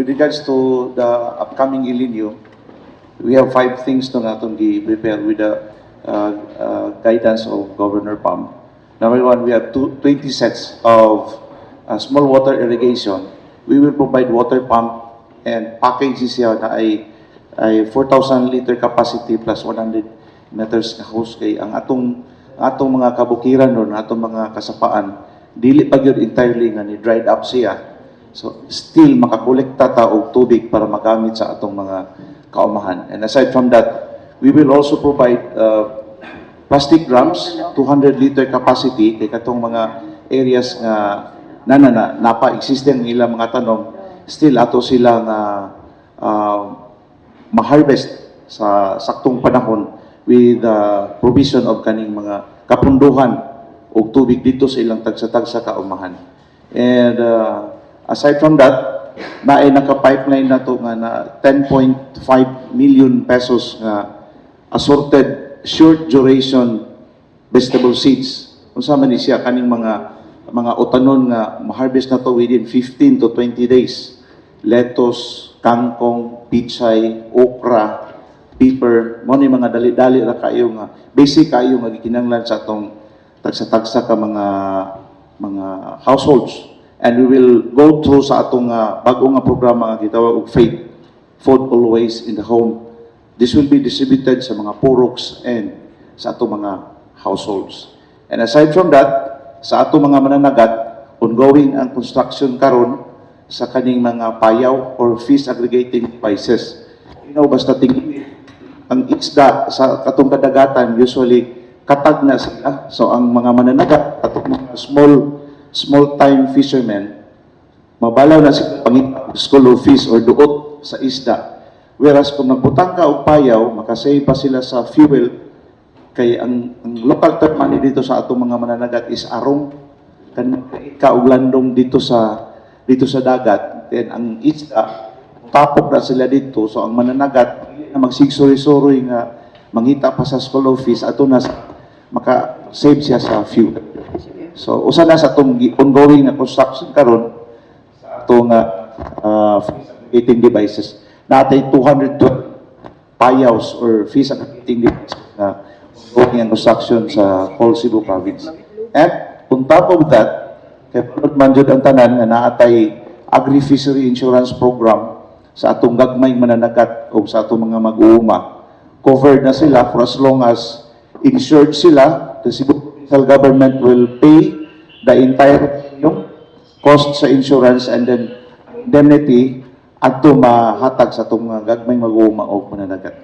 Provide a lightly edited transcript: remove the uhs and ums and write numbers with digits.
With regards to the upcoming El Nino, we have five things to natong gi-prepare with the guidance of Governor Pam. Number one, we have 20 sets of small water irrigation. We will provide water pump and package siya na ay 4,000 liter capacity plus 100 meters nga hose kay ang atong mga kabukiran ron, atong mga kasapaan, dili pa gyud entirely nga ni dried up siya. So still makakolekta ta og tubig para magamit sa atong mga kaumahan. And aside from that, we will also provide plastic drums, 200 liter capacity kay katong mga areas nga na na napa existing ang ilang mga tanom, still ato sila nga ma-harvest sa saktong panahon with the provision of kaning mga kapunduhan og tubig dito sa ilang tagsa-tagsa kaumahan. And aside from that, naay naka-pipeline na to nga na 10.5 million pesos nga assorted short duration vegetable seeds. Unsa man ni siya, kaning mga utanon nga ma-harvest na to within 15 to 20 days. Lettuce, kangkong, pichay, okra, pepper, mo ni mga dali-dali ra kayo nga basic kayo nga gikinahanglan sa atong tagsa-tagsa ka mga households. And we will go through sa atong bag-o nga programa nga gitawag og FAITH, Food Always in the Home. This will be distributed sa mga puroks and sa atong mga households. And aside from that, sa atong mga mananagat, ongoing ang construction karon sa kaning mga payaw or fish aggregating devices. Basta tingin ang isda sa katong kadagatan, usually katag na sila. So ang mga mananagat, atong mga small small time fishermen, mabalaw na sila pangita school of fish or duot sa isda. Whereas kung nagbutang ka og payaw, makasave pa sila sa fuel kay ang local term man dito sa atong mga mananagat is arong, kan ka og landong dito sa dagat, then ang isda tapok na sila dito. So ang mananagat dili na magsigsuri-suroy nga mangita pa sa school of fish ato na maka save siya sa fuel. So usa na sa atong ongoing nga construction karon sa atong fish aggregating devices, natay 212 payaws or fish aggregating devices na ongoing ang construction sa whole Cebu Province. And on top of that, kay punod man jud ang tanan nga naatay agri-fishery insurance program sa atong gagmayng mananagat o sa atong mga mag-uuma. Covered na sila for as long as insured sila, the Cebu Provincial Government will pay the entire premium cost sa insurance and then indemnity adto mahatag sa atong mga gagmayng mag-uuma o mananagat.